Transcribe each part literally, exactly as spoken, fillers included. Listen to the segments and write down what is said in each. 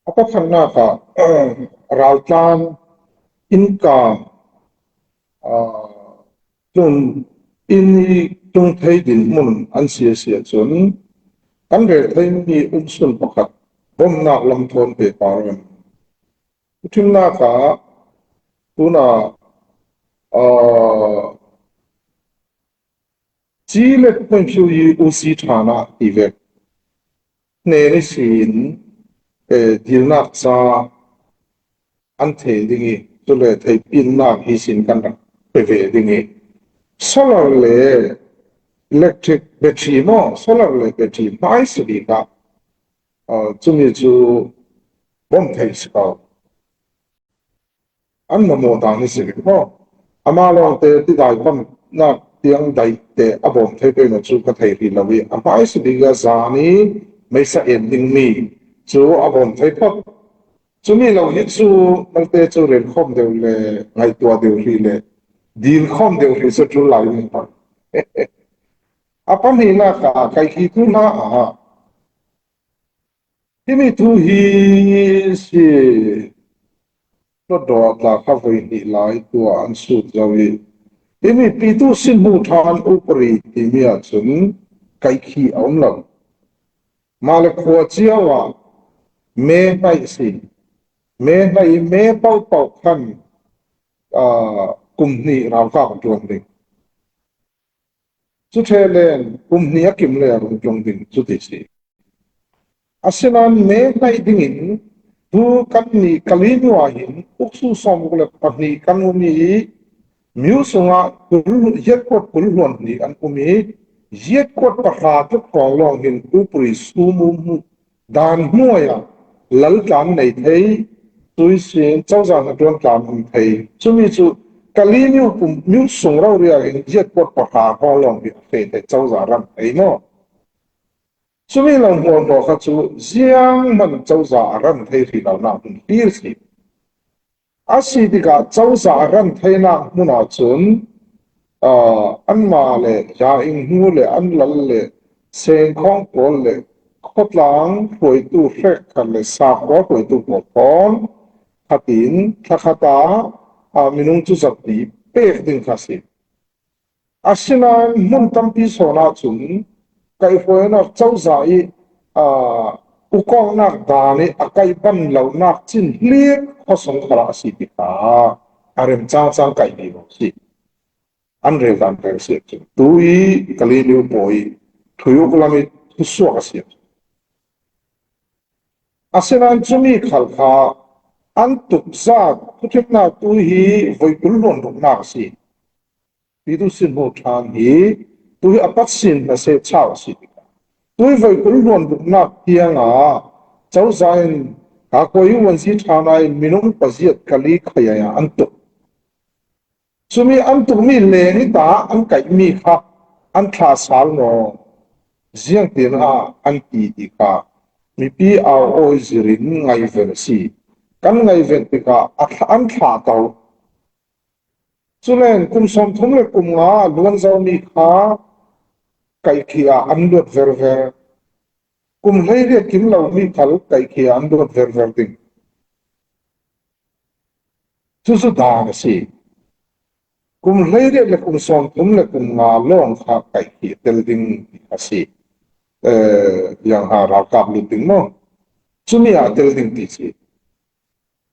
A pakhatnak ah, raltlan, innkang, aa, tlun, inn i tlung thei dinhmun an si a si ahcun, kan rel theimi umsun pakhat bomnak lam thawn pehpar an. Thuṭhimnak ah, tuna, aa, Ci le Hmunkhiu i U C ṭhan ah ti vek hnen ihsin, eh, dilnak ca an thei ding i, cule theihpinnak hi sin kan rak pe ve ding i, solar le electric battery maw, solar le battery hmaisa bik ah, ah, cumi cu bawm thei si ko. An mamawh dan hi si rih maw? Amah lawngte tidai pamnak tiang daihte a bawm thei pei maw cu ka thei rih lo i, a hmaisa bik ah zan i meisa en dingmi cu a bawm thei phot. Cumi lo hi cu malte cu rel khawm deuh le ngaihtuah deuh rih le dil khawm deuh rih cu ṭul lai ding pang. A pahnihnak ah kaihkhih tu hna ah, himi thu hi si, Hlawtdaw ah tla kha voi hnih lai tua an sut zo i, himi Pitu Sin Hmu Ṭhan Upadi timi ah cun kaihkhih a um lo. Mah le khua cio ah me hnaih a si. Me hnaih i me paohpaoh khan, aa, kum hnih ralkap a ṭuan ding. Cu ṭheh len kum hnih a kim le a rung tlung ding cu ti si. Asinain me hnaih dingin tu kannih Kalinu ah hin uksu sawmruk le pahnih kan um i, Myo sungah kul, yiatkuat kul hluan hnih an um i, yiatkuat pahra tluk kong lawng hin upadi sum um dan hnuai ah lal tlan nei thei, tuisin cozah hnaṭuan tlan um thei. Cumi cu Kalinu pum, Myo sung rori ah hin yiatkuat pahra hrawng lawng hi a feh thei, cozah ran thei maw? Cumi lo hmuahhmuah kha cu zianghman cozah a ran thei rih lonak hmun hlir si. A si tikah cozah a ran theinak hmun ahcun, aa, anmah le yaing hnu le an lal le sengkhawng pawl le khawtlang hruaitu hrekkhat le sakhua hruaitu pawl thawn khatin thlakhat ah, aa, minung cu zat ti pek ding kha si. Asinain hmun tampi sawn ahcun kaihhruainak cozah i, aa, ukawknak dan i a kaih ban lonak cin hlir khuasung khal ah a si ti kha a rem cangcang kaihmi lo si. An rel dan pek si ahcun tu i Kalinu pawi i thuuk lam i thusuak a si ahcun. Asinain cumi khal kha an tukzat thuṭhimnak tu hi voi kul hluan ruknak a si. Pitu Sin Hmu Ṭhan hi tu hi a pat sin hmasa chau a si tikah, tu hi voi kul hluan ruknak tiangah cozah in Kakuai U N C ṭhan ah in minung paziat kali khayaia an tuk. Cumi an tukmi leng i ta an kaihmi kha an thlah sal maw? Ziangtin ah an ti ti kha mipi au awi zirin ngaihven a si. Kan ngaihven tikah a thla-, an thlah to. Culen kum sawmthum le kum nga luan zomi kha kaihkhih ah an luat verver. Kum hleiriat kim lomi khal kaihkhih ah an luat verver ding. Cucu dan a si. Kum hleiriat le kum sawmthum le kum nga lawng kha kaihkhih tel ding a si. Eh, ziang ha ralkap lut ding maw? Cumi ah tel ding ti si.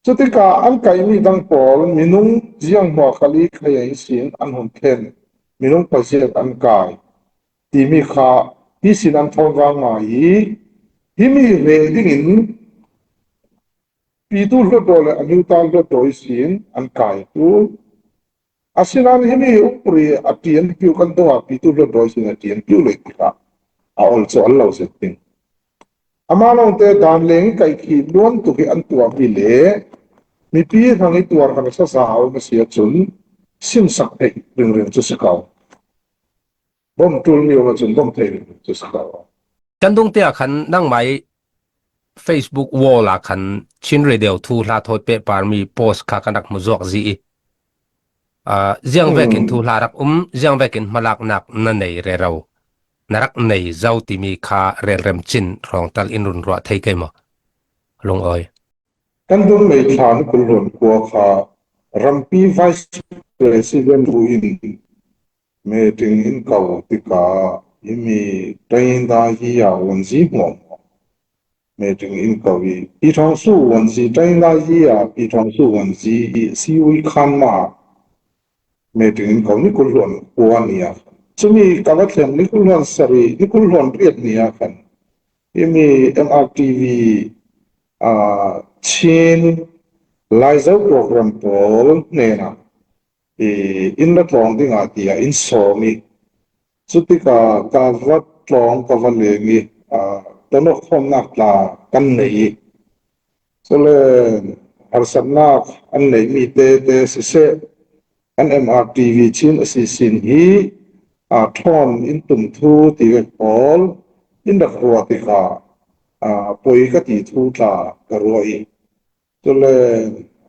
Cutikah an kaihmi dang pawl minung zianghmuah kali khayaia ihsin an hun thlen, minung paziat an kai timi kha hi sin an thawn rang ngai i, himi rel dingin Pitu Hlawtdaw le a nuta Hlawtdaw ihsin an kai tu. Asinain himi upadi a ṭianpiu kan dongah Pitu Hlawtdaw ihsin a ṭianpiu le tikah a ol cu an lo zet ding. Amah lawngte dan leng i kaihkhih luan tuk i an tuahmi le mipi hrang i tuar harsa za a um a si ahcun simsak theih ringring cu si ko. Bawm ṭulmi um ahcun bawm thei ringring cu si ko. Kan dungte ah khan nangmah i Facebook wall ah khan Chin Radio thu hla thawi pehparmi post kha kan rak hmu zuak zi i, aa, ziang vekin thu hla rak um, ziang vekin hmalaknak na nei rero, na rak nei zo timi kha relrem cin hrawngtal in run ruah thei kei maw? Lungawi. Kan dun mei thla ni kul hluan kua kha rampi Vice President bu in meeting in kau tika, himi train da hi a wanzi hmuang meeting in kau hi, pi thong su wanzi, train da hi a pi thong su wanzi hi si ui khan ma meeting in kau ni kul hluan kua ni a. Chumi ka va thlen ni kul hluan sari, ni kul hluan riat ni a khan, himi M R T V, a, Chin Laizo program pawl hnena, i, in la tlawng dinga tia in sawm i. Chutika ka va tlawng ka va leng i, a, tonok khawmnak tla kan nei i. Chule harsatnak an nei mi te te siseh, an M R T V Chin a sisin hi, a, thawn in tum thu ti vek pawl, in rak ruah tikah, a, poi ka ti thu tla ka ruah i. Chule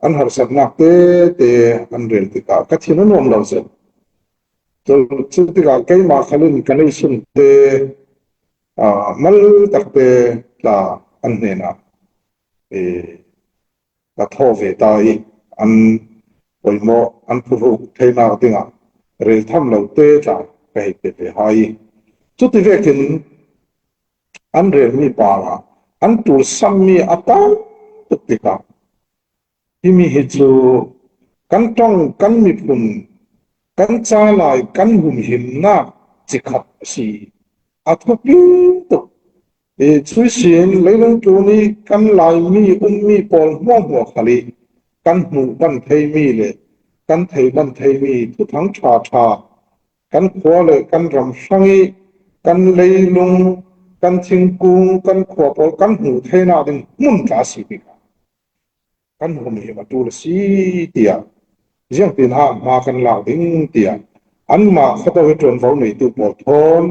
an harsatnak te te an rel tikah ka thin a nuam lo zel. Chule chutikah keimah khalin ka neisun te, a, mal takte tla an hnenah, e, ka thaw ve ta i, an poimawh, an phuruk theinak dingah rel tham lo te tla ka hei pe ve hai i. Chuti vekin an rel mi pala an tulsam mi a tam tuk tikah, himi hi chu kan ṭong, kan miphun, kan ca lai, kan humhimnak cikhat a si. A thupi tuk. E, cuisin leilung tlun i kan Laimi ummi pawl hmuahhmuah khal i kan hmuh ban thei mi le kan thei ban thei mi thuthang ṭha ṭha, kan khua le kan ram hrang i kan leilung, kan thingkung, kan khua pawl kan hmuh theinak ding hmun tla si tikah kan humhim a ṭul a si tiah, ziangtin ah hma kan lak ding tiah anmah khuato hi ṭuanvo neitu pawl thawn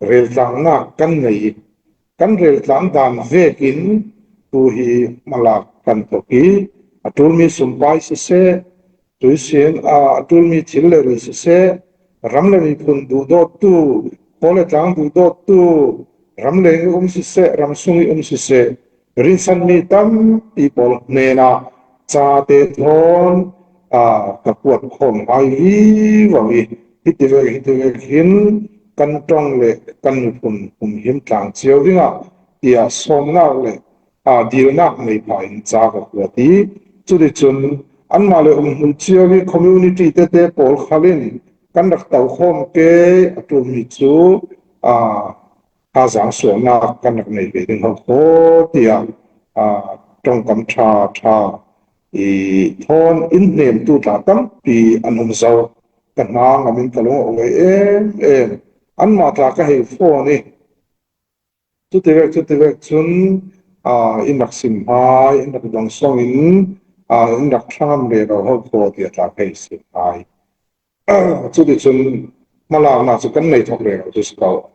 reltlangnak kan nei i, kan reltlang dan vekin tu hi hmalak kan thok i, a ṭulmi sumpai siseh, tuisin a, a ṭulmi thil le ri siseh, ram le miphun duhdawttu, khua le tlang duhdawttu, ramleng i um siseh, ramsung i um siseh, rinsan mi tampi pawl hnenah cate thawn, a, ka kuat khawm hai vivo i, hiti vek, hiti vek hin kan ṭong le kan miphun humhim tlang cio dingah tiah sawmnak le, a, dilnak nei pha in ca ka kuat i, cuticun anmah le um hmun cio i community tete pawl khalin kan rak to khawm ke a ṭulmi cu, a, thazaang sualnak kan rak nei ve ding ho khaw tiah, a, ṭongkam ṭha ṭha i thawn in hnemtu tla tampi an um zo. Ka hna ngam in ka lung a uai em em. Anmah tla ka hei phone i, cuti vek, cuti vek cun, a, in rak sim hai, in rak dong song in, a, in rak ṭhangam rero ho khaw tiah tla ka hei sim hai. Cuticun hmalaknak cu kan nei thok rero cu si ko.